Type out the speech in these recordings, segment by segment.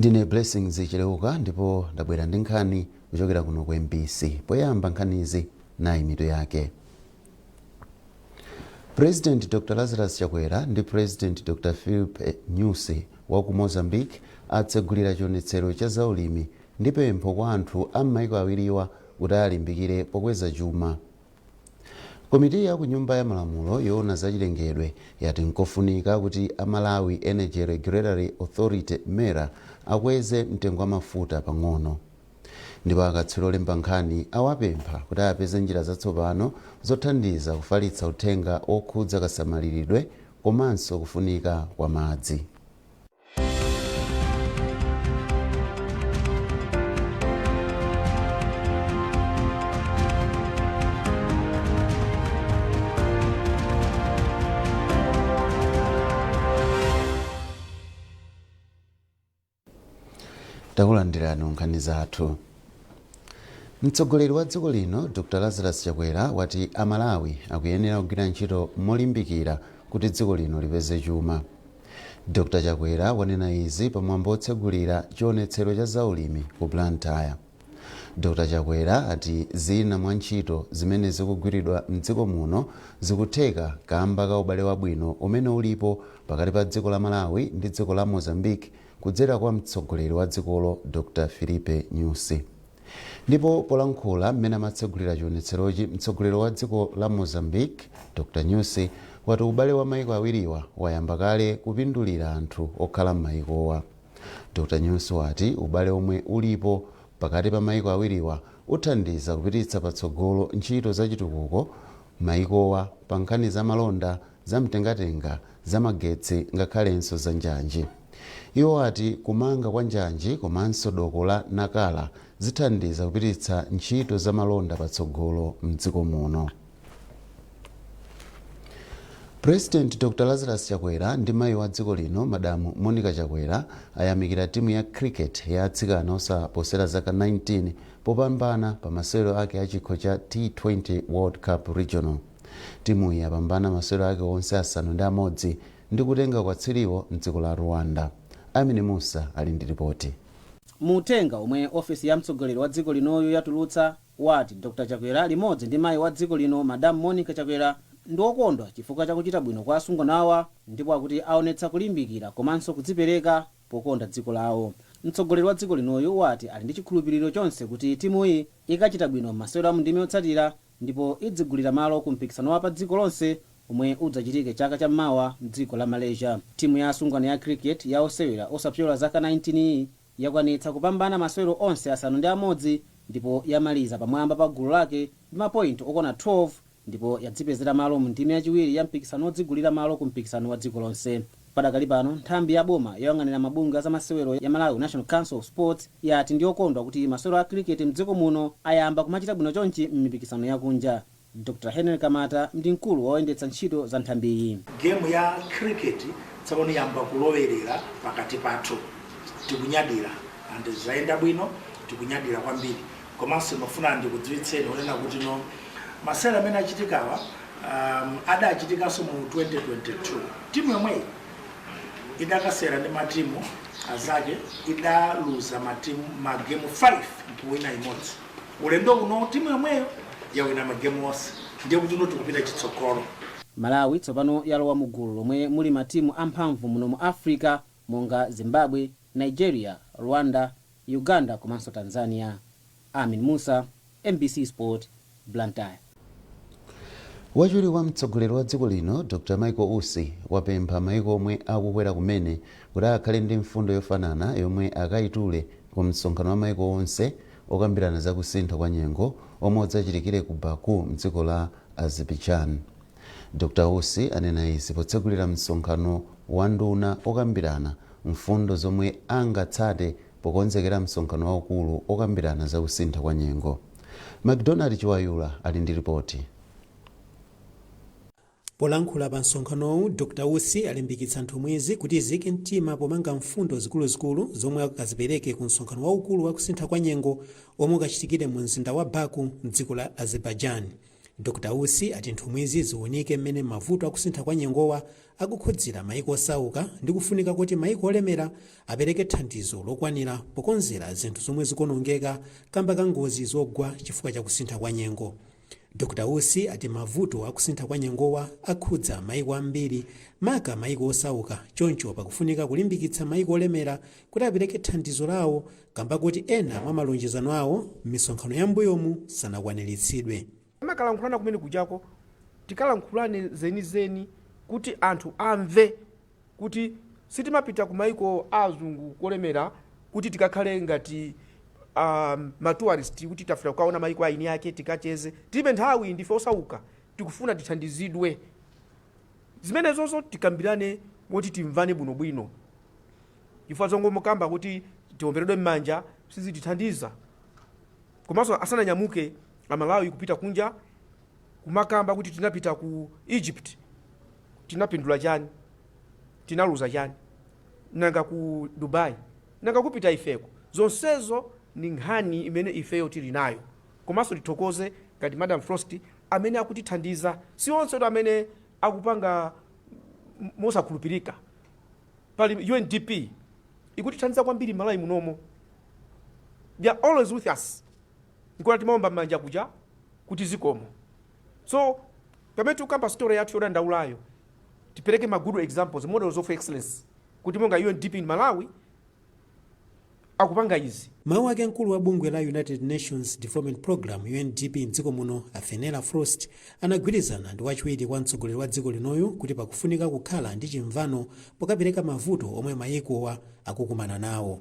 Ndine Blessings Chileuka ndipo ndabwera ndi nkhani kuchokera kuno ku MBC. Poyamba nkhanizi, nayi mitu yake. President Dr Lazarus Chakwera ndi President Dr Filipe Nyusi wa ku Mozambique atsegulira chionetsero cha zaulimi ndi pempho kwa anthu a m'maiko awiriwa kuti alimbikire pokweza chuma. Komiti ya ku Nyumba ya Malamulo yoona zachilengedwe yati nkofunika kuti a Malawi Energy Regulatory Authority, MERA, akweze mtengo wa mafuta pang'ono. Ndipo akatswiri olemba nkhani awapempha kuti apeze njira zatsopano zothandiza kufalitsa uthenga wokhudza kasamaliridwe komanso kufunika kwa madzi. Takulandirani nkhani zathu. Mtsogoleri wa dziko lino Dr Lazarus Chakwera wati Amalawi akuyenera kugwira ntchito molimbikira kuti dziko lino lipeze chuma. Dr Chakwera wanena izi pamwambo otsegulira chionetsero cha zaulimi ku Blantyre. Dr Chakwera ati zina mwa ntchito zimene zikugwiridwa mdziko muno zikutheka kamba ka ubale wabwino umene ulipo pakati pa dziko la Malawi ndi dziko la Mozambique kudzera kwa mtsogoleri wa dzikolo Dr Filipe Nyusi. Ndipo polankhula mmene amatsegulira chionetserochi, mtsogoleri wa dziko la Mozambique Dr Nyusi wati ubale wa maiko awiriwa wayamba kale kupindulira anthu okhala m'maikowa. Dr Nyusi wati ubale omwe ulipo pakati pa maiko awiriwa uthandiza kupititsa patsogolo ntchito zachitukuko maikowa pa nkhani za malonda, zamtengatenga, zamagetsi ngakhalenso za njanji. Iwo ati kumanga kwa njanji komanso doko la Nacala zithandiza kupititsa ntchito za malonda patsogolo mdziko muno. President Dr Lazarus Chakwera ndi mayi wa dziko lino Madamu Monica Chakwera ayamikira timu ya cricket ya atsikana osaposera zaka 19 popambana pa masewero ake a chikho cha T20 World Cup Regional. Timuyi yapambana masewero ake onse 6 ndi kutenga ukatswiriwo mdziko la Rwanda. Amini Musa ali ndi ripoti. Mu uthenga omwe ofesi ya mtsogoleri wa dziko linoyo yatulutsa, wati Dr Chakwera limodzi ndi mayi wa dziko lino Madam Monica Chakwera ndi okondwa chifukwa chakuchita bwino kwa asungwanawa, ndipo akuti aonetsa kulimbikira komanso kudzipereka pokonda dziko lawo. Mtsogoleri wa dziko linoyu wati ali ndi chikhulupiriro chonse kuti timuyi ikachita bwino m'masewero a mu ndime yotsatira ndipo idzigulira malo ku mpikisano wa pa dziko lonse omwe udzachitike chaka cham'mawa mdziko la Malaysia. Timu ya asungwana ya cricket ya osewera osapyola zaka 19 iyi yakwanitsa kupambana masewero onse 6 ndipo yamaliza pamwamba pa gulu lake ndi mapointi okwana 12, ndipo yadzipezera malo mu ndime yachiwiri ya mpikisano wodzigulira malo ku mpikisano wa dziko lonse. Padakali pano, nthambi ya boma yoyang'anira mabungwe azamasewero ya Malawi National Council of Sports yati ndiyokondwa kuti masewero a cricket mdziko muno ayamba kumachita bwino chonchi m'mipikisano yakunja. Dr Henry Kamata ndi mkulu woyendetsa ntchito za nthambiyi. Game ya cricket tsopano yamba kulowerera pakati pathu. Tikunyadira and zayenda bwino, tikunyadira kwambiri. Komanso ndimafuna ndikudziwitseni onena kuti no masewera amene achitikawa adachitikanso mu 2022. Timu yomweyi idakasewera ndi matimu azake, idaluza matimu magemu 5 nkuwina imodzi. Ulendo uno timu yomweyo yawina magemu onse, ndiye kuti no tikupita chitsogolo. Malawi tsopano yalowa mu gulu lomwe muli matimu amphamvu muno mu Africa monga Zimbabwe, Nigeria, Rwanda, Uganda komanso Tanzania. Amin Musa, MBC Sport, Blantyre. Wachiwiri wa mtsogoleri wa dziko lino Dr Michael Usi wapempha maiko omwe akukwera kumene kuti akhale ndi mfundo yofanana yomwe akayitule ku msonkhano wa maiko onse okambirana za kusintha kwa nyengo omwe udzachitikire ku Baku mdziko la Azerbaijan. Dr Usi anena izi potsegulira msonkhano wa nduna okambirana mfundo zomwe angatsate pokonzekera msonkhano waukulu okambirana za kusintha kwa nyengo. McDonald Chiwayula ali ndi ripoti. Polankhula pa msonkhanowu, Dr Usi alimbikitsa nthumwizi kuti ziyike mtima pomanga mfundo zikuluzikulu zomwe akazipereke ku msonkhano waukulu wa kusintha kwa nyengo omwe ukachitikire mu mzinda wa Baku mdziko la Azerbaijan. Dr Usi ati nthumwizi ziwunike mmene mavuto akusintha kwa nyengowa akukhudzira maiko osauka ndi kufunika kuti maiko olemera apereke thandizo lokwanira pokonzera zinthu zomwe zikuonongeka kamba ka ngozi zogwa chifukwa cha kusintha kwa nyengo. Dr Usi ati mavuto akusintha kwa nyengowa akhudza maiko ambiri, maka maiko osauka, choncho pakufunika kulimbikitsa maiko olemera kuti apereke thandizo lawo kamba kuti ena mwa malonjezano awo m'misonkhano ya mbuyomu sanakwaniritsidwe. Makalankhulana kumene kujako, tikalankhulane zenizeni kuti anthu amve kuti sitimapita ku maiko azungu kolemera kuti tikakhale ngati matourist, kuti tafuna kukaona maiko aini ake tikacheze. Tilibe nthawi, ndife osauka, tikufuna tithandizidwe. Zimenezozo tikambirane moti timvane bwinobwino, chifukwa zongomukamba kuti tiomberedwe m'manja sizitithandiza. Komanso asananyamuke Amalawi kupita kunja kumakamba kuti tinapita ku Egypt, tinapindula chani? Tinaluza chani? Nanga ku Dubai? Nanga kupita ifeko? Zonsezo ni nkhani imene ifeyo tili nayo. Komanso tithokoze ngati Madam Frost amene akutithandiza. Si onse amene akupanga mosakhulupirika. Pali UNDP ikutithandiza kwambiri Malawi munomo. They are always with us. Nkuona timaomba m'manja kuja kuti zikomo. So pamene tikukamba story yathu yodandaulayo, tipereke ma good examples, models of excellence, kuti monga UNDP in Malawi akupanga izi. Mawu ake, mkulu wa bungwe la United Nations Development Program, UNDP, mdziko muno, a Fenella Frost, anagwirizana ndi wachiwiri kwa mtsogoleri wa dziko linoyu kuti pakufunika kukhala ndi chimvano pokapereka mavuto omwe mayikowa akukumana nawo.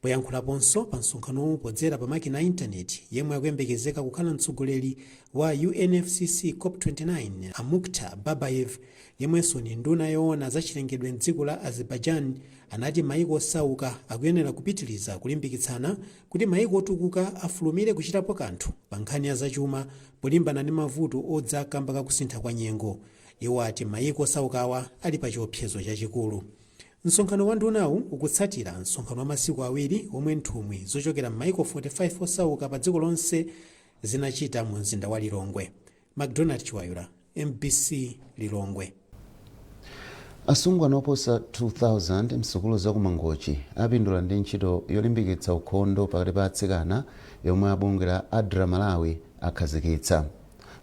Poyankhulaponso pa msonkhanowu podzera pa makina a intaneti, yemwe akuyembekezeka kukhala mtsogoleri wa UNFCCC COP29, a Mukhtar Babayev, yemwenso ni nduna yoona zachilengedwe mdziko la Azerbaijan, anati mayiko osauka akuyenera kupitiliza kulimbikitsana kuti mayiko otukuka afulumire kuchitapo kanthu pa nkhani ya zachuma polimbana ndi mavuto odza kamba kakusintha kwa nyengo. Iwo ati mayiko osaukawa ali pa chiopsezo chachikulu. Msonkhano wa ndunawu ukutsatira msonkhano wa masiku 2 omwe nthumwi zochokera m'mayiko 45 osauka pa dziko lonse zinachita mu mzinda wa Lilongwe. MacDonald Chiwayula, MBC, Lilongwe. Asungwana oposa 2000 msukulu za kuMangochi apindula ndi ntchito yolimbikitsa ukhondo pakati pa atsikana yomwe abungwe la ADRA Malawi akhazikitsa.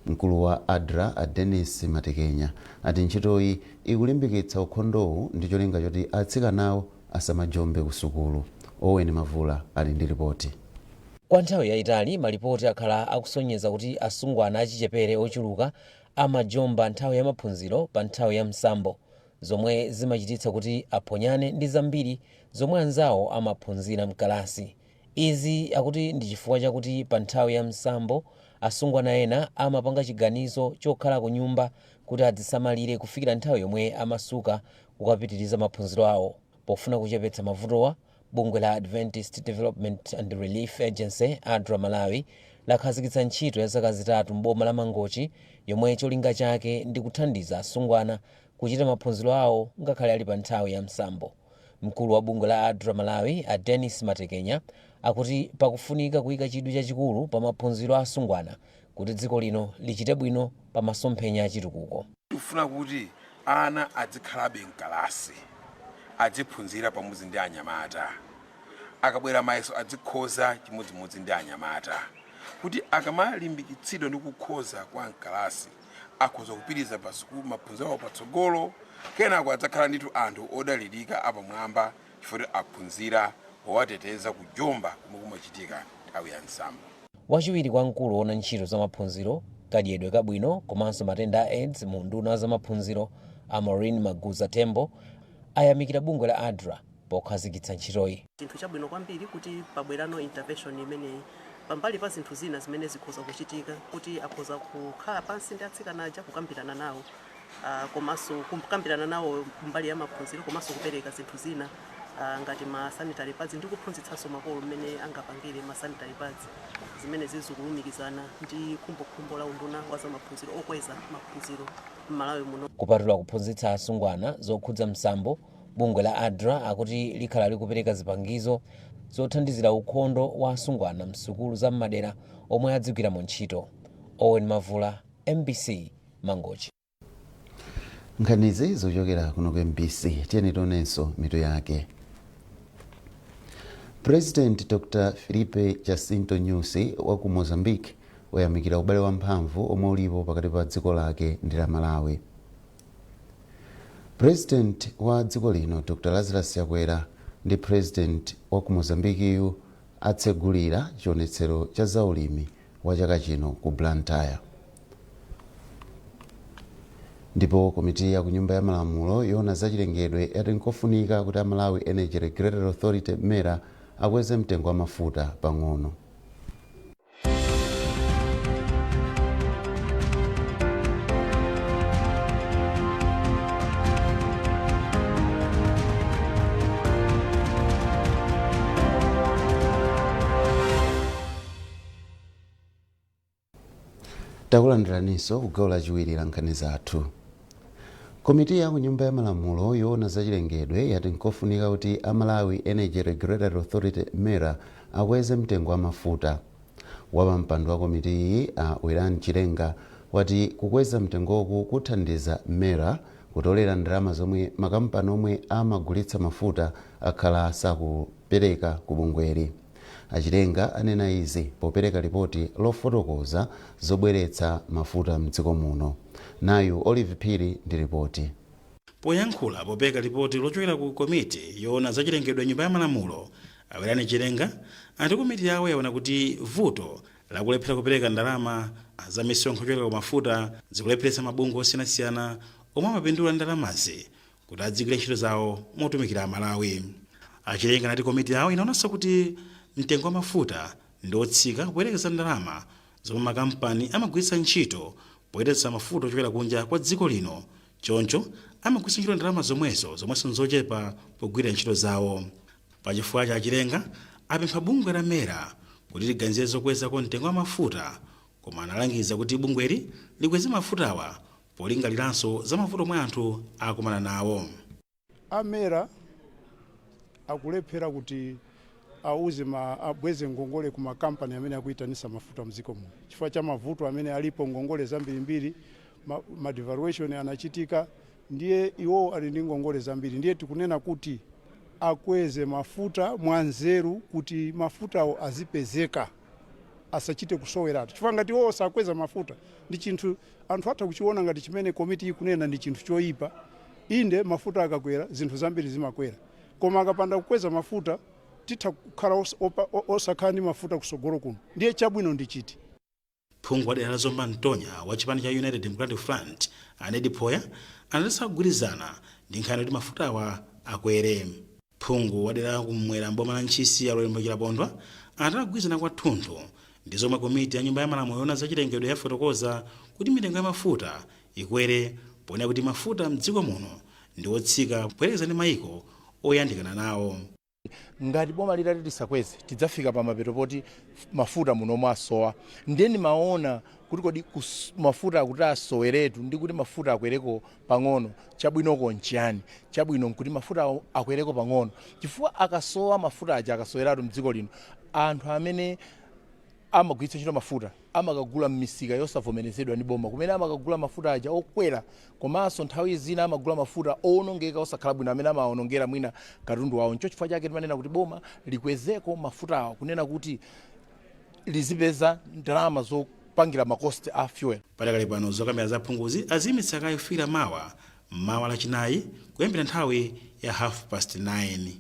Mkulu wa ADRA, a Denis Matekenya, ati ntchitoyi ikulimbikitsa ukhondowu ndi cholinga choti atsikanawo asamajombe ku sukulu. Owen Mavula ali ndi ripoti. Kwa nthawi yayitali malipoti akhala akusonyeza kuti asungwana achichepere ochuluka amajomba nthawi ya maphunziro pa nthawi ya msambo, zomwe zimachititsa kuti aphonyane ndi zambiri zomwe anzawo amaphunzira mkalasi. Izi akuti ndi chifukwa chakuti pa nthawi ya msambo asungwana ena amapanga chiganizo chokhala ku nyumba kuti adzisamalire kufikira nthawi yomwe amasuka kukapitiriza maphunziro awo. Pofuna kuchepetsa mavutowa, bungwe la Adventist Development and Relief Agency, ADRA Malawi, lakhazikitsa ntchito ya zaka 3 m'boma la Mangochi yomwe cholinga chake ndi kuthandiza asungwana kuchita maphunziro awo ngakhale ali pa nthawi ya msambo. Mkulu wa bungwe la ADRA Malawi, a Denis Matekenya, akuti pakufunika kuyika chidwi chachikulu pa maphunziro a asungwana kuti dziko lino lichite bwino pa masomphenya achitukuko. Tikufuna kuti ana azikhalabe mkalasi, aziphunzira pamodzi ndi anyamata. Akabwera mayeso azikhoza chimodzimodzi ndi anyamata, kuti akamalimbikitsidwa ndi kukhoza kwa mkalasi akhoza kupitiriza pa sukulu maphunziro awo patsogolo. Kenako adzakhala ndithu anthu odalirika apamwamba chifukwa aphunzira, powateteza kujomba komwe kumachitika nthawi ya msambo. Wachiwiri kwa mkulu woona ntchito za maphunziro, kadyedwe kabwino komanso matenda a AIDS mu nduna za maphunziro, a Maureen Maguza Tembo, ayamikira bungwe la ADRA pokhazikitsa ntchitoyi. Chinthu chabwino kwambiri kuti pabwerano intervention imeneyi pambali pa zinthu zina zimene zikhoza kuchitika, kuti akhoza kukhala pansi ndi atsikana aja kukambirana nawo, komanso kukambirana nawo mbali ya maphunziro, komanso kupereka zinthu zina ngati ma sanitary pads ndi kuphunzitsanso makolo mmene angapangire ma sanitary pads, zimene zizikulumikizana ndi khumbokhumbo la unduna wa zamaphunziro okweza maphunziro m'Malawi muno. Kupatula kuphunzitsa asungwana zokhudza msambo, bungwe la ADRA akuti likhala likupereka zipangizo zothandizira ukhondo wa asungwana msukulu za m'madera omwe adzigwiramo ntchito. Owen Mavula, MBC, Mangochi. Nkhanizi zochokera kuno ku MBC. Tiyeni tionenso mitu yake. President Dr Filipe Jacinto Nyusi wa ku Mozambique wayamikira ubale wamphamvu omwe ulipo pakati pa dziko lake ndi la Malawi. President wa dziko lino Dr Lazarus Chakwera ndi President wa ku Mozambikiyu atsegulira chionetsero cha zaulimi wa chaka chino ku Blantyre. Ndipo komiti ya ku Nyumba ya Malamulo yoona zachilengedwe yati nkofunika kuti a Malawi Energy Regulatory Authority, MERA, akweze mtengo wa mafuta pang'ono. Takulandiraninso ku gawo lachiwiri la nkhani zathu. Komiti ya ku Nyumba ya Malamulo yoona zachilengedwe yati nkofunika kuti a Malawi Energy Regulatory Authority, MERA, akweze mtengo wa mafuta. Wapampando wa komitiyi, a Werani Chilenga, wati kukweza mtengoku kuthandiza MERA kutolera ndalama zomwe makampani omwe amagulitsa mafuta akhala sakupereka ku bungweli. Achilenga anena izi popereka ripoti lofotokoza zobweretsa mafuta mdziko muno. Nayu Olive Phiri ndi ripoti. Poyankhula popereka ripoti lochokera ku komiti yoona zachilengedwe Nyumba ya Malamulo, a Werani Chilenga ati komiti yawo yaona kuti vuto lakulephera kupereka ndalama za misonkho kuchokera ku mafuta zikulepheretsa mabungwe osiyanasiyana omwe amapindula ndalamazi kuti adzigwira ntchito zawo motumikira Amalawi. Achilenga anati komiti yawo inaonanso kuti mtengo wa mafuta ndi otsika poyerekeza ndalama zomwe makampani amagwiritsa ntchito poyeretsa mafuta ochokera kunja kwa dziko lino, choncho amagwiritsa ntchito ndalama zomwezo, zomwenso nzochepa, pogwira ntchito zawo. Pachifukwa cha Achilenga apempha bungwe la MERA kuti liganizire zokwezako mtengo wa mafuta, koma analangiza kuti bungweli likweze mafutawa polingaliranso za mavuto omwe anthu akumana nawo. A MERA akulephera kuti auze ma abweze ngongole ku makampani amene akuyitanisa mafuta mdziko muno chifukwa cha mavuto amene alipo, ngongole zambirimbiri, ma devaluation anachitika, ndiye iwo ali ndi ngongole zambiri. Ndiye tikunena kuti akweze mafuta mwanzeru kuti mafutawo azipezeka, asachite kusoweratu, chifukwa ngati iwo sakweza mafuta, ndi chinthu anthu atha kuchiona ngati chimene komiti ikunena ndi chinthu choyipa. Inde, mafuta akakwera zinthu zambiri zimakwera, koma akapanda kukweza mafuta titha kukhala osakhala ndi mafuta kusogolo kuno. Ndiye chabwino ndi chiti? Phungu wa dera la Zomba Mtonya wa chipani cha United Democratic Front, a Ned Phoya, anati sakugwirizana ndi nkhani yoti mafutawa akwere. Phungu wa dera la kumwera mboma la Ntchisi, a Lolembo Chilapondwa, anati akugwirizana kwathunthu ndi zomwe komiti ya Nyumba ya Malamulo yoona zachilengedwe yafotokoza kuti mitengo ya mafuta ikwere, ponena kuti mafuta mdziko muno ndi otsika poyerekeza ndi mayiko oyandikana nawo. Ngati boma litati lisakweze, tidzafika pamapeto poti mafuta munomo asowa. Ndiye ndimaona kuti kodi mafuta akuti asoweretu ndi kuti mafuta akwereko pang'ono, chabwinoko nchiyani? Chabwino nkuti mafuta akwereko pang'ono, chifukwa akasowa mafuta aja, akasoweratu mdziko lino, anthu amene amagwiritsa ntchito mafuta amakagula m'misika yosavomerezedwa ndi boma, kumene amakagula mafuta aja okwera, komanso nthawi zina amagula mafuta owonongeka, osakhala bwino, amene amawonongera mwina katundu wawo. Ncho chifukwa chake timanena kuti boma likwezeko mafuta awo, kunena kuti lizipeza ndalama zopangira ma cost a fuel. Padakali pano zokambirana za phunguzi aziyimitsa kaye kufikira mawa mmawa Lachinayi kuyambira nthawi ya 9:30.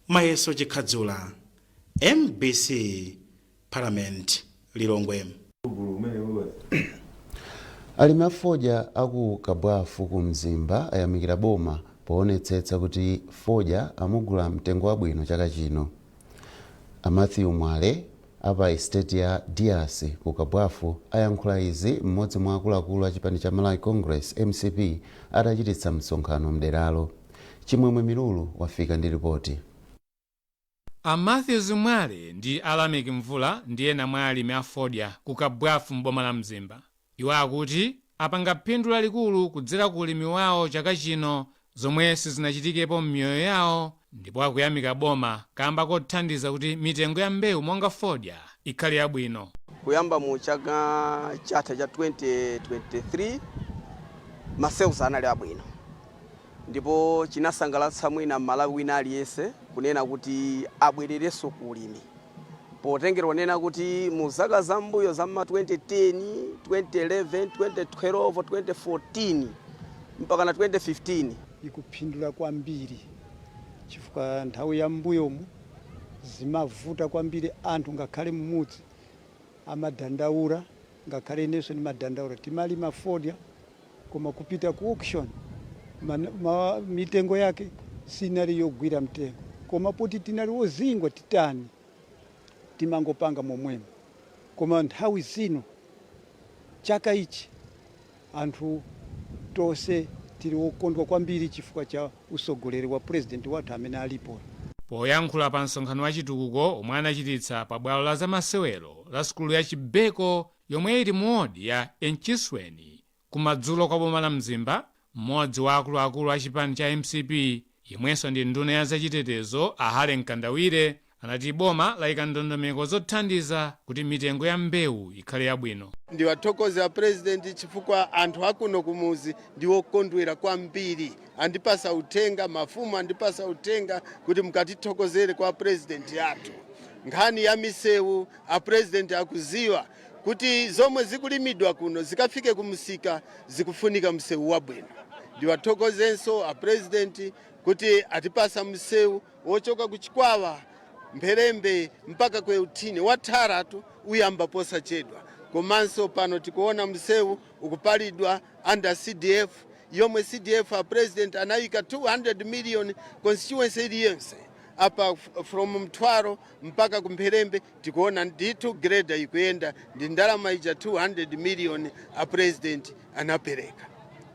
Mayeso Chikhadzula, MBC, Parliament, Lilongwe. Alimi a fodya aku Kabwafu ku Mzimba ayamikira boma poonetsetsa kuti fodya amugula mtengo wabwino chaka chino. A Matthew Mwale apa estate ya Dias ku Kabwafu ayankhula izi mmodzi mwa akuluakulu a chipani cha Malawi Congress, MCP, atachititsa msonkhano mderalo. Chimwemwe Milulu wafika ndi ripoti. A Matthews Mwale ndi a Lameck Mvula ndi ena mwa alimi a fodya ku Kabwafu m'boma la Mzimba. Iwo akuti apanga phindu lalikulu kudzera ku ulimi wawo chaka chino, zomwe sizinachitikepo m'miyoyo yawo, ndipo akuyamika boma kamba kothandiza kuti mitengo ya mbewu monga fodya ikhale yabwino. Kuyamba mu chaka chatha cha 2023, ma sales anali abwino, ndipo chinasangalatsa mwina Mmalawi wina aliyense kunena kuti abwererenso ku ulimi, potengera kunena kuti mu zaka zambuyo za ma 2010, 2011, 2012, 2014 mpaka na 2015. Ikuphindula kwambiri chifukwa nthawi ya mbuyomu zimavuta kwambiri. Anthu ngakhale mumudzi amadandaula, ngakhale inenso ndimadandaula. Timalima fodya, koma kupita ku auction mitengo yake sinali yogwira mtengo. Koma poti tinali wozingwa, titani? Timangopanga momwemo. Koma nthawi zino, chaka ichi, anthu tonse tili wokondwa kwambiri chifukwa cha usogoleri wa Purezidenti wathu amene alipo. Poyankhula pa msonkhano wa chitukuko omwe anachititsa pa bwalo la zamasewero la sukulu ya Chibeko yomwe ili mu wodi ya Enchisweni kumadzulo kwa boma la Mzimba, mmodzi wa akuluakulu a chipani cha MCP yemwenso ndi nduna ya zachitetezo, a Harry Mkandawire, anati boma layika ndondomeko zothandiza kuti mitengo ya mbewu ikhale yabwino. Ndiwathokoza President chifukwa anthu akuno kumuzi ndiwokondwera kwambiri. Andipasa uthenga mafumu, andipasa uthenga kuti mukatithokozere kwa President yathu. Nkhani ya misewu, a President akuziwa kuti zomwe zikulimidwa kuno zikafike kumsika zikufunika msewu wabwino. Ndiwathokozenso a President kuti atipasa msewu wochoka kuChikwawa, Mpherembe mpaka kweutini watharatu, uyamba posachedwa. Komanso pano tikuona msewu ukupalidwa under CDF, yomwe CDF a President anayika 200 million constituency iliyonse. Apa from Mthwaro mpaka kuMpherembe tikuona ndithu grader ikuyenda, ndi ndalama ija 200 million a President anapereka.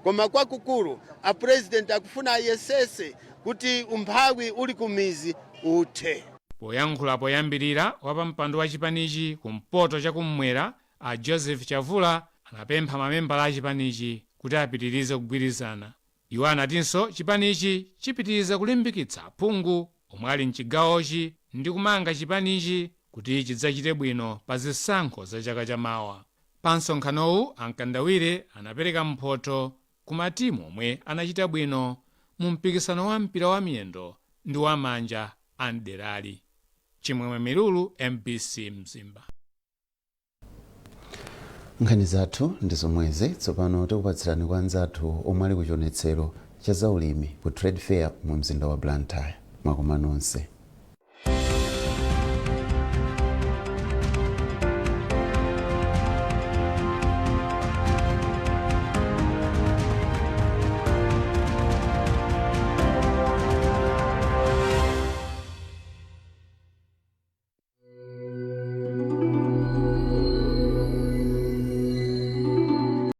Koma kwakukulu, a President akufuna ayesese kuti umphawi uli kumizi uthe. Poyankhula poyambirira, wapampando wa chipanichi kumpoto chakummwera, a Joseph Chavula, anapempha mamembala a chipanichi kuti apitirize kugwirizana. Iwo anatinso chipanichi chipitiriza kulimbikitsa aphungu omwe ali mchigawochi ndi kumanga chipanichi kuti chidzachite bwino pa zisankho za chaka chamawa. Pa msonkhanowu, a Mkandawire anapereka mphotho ku matimu omwe anachita bwino mu mpikisano wa mpira wa miyendo ndi wamanja a mderali. Chimwemwe Milulu, MBC, Mzimba. Nkhani zathu ndi zomwezi. Tsopano tikupatsirani kwa anzathu omwe ali kuchionetsero cha zaulimi ku Trade Fair mu mzinda wa Blantyre. Mwakoma nonse.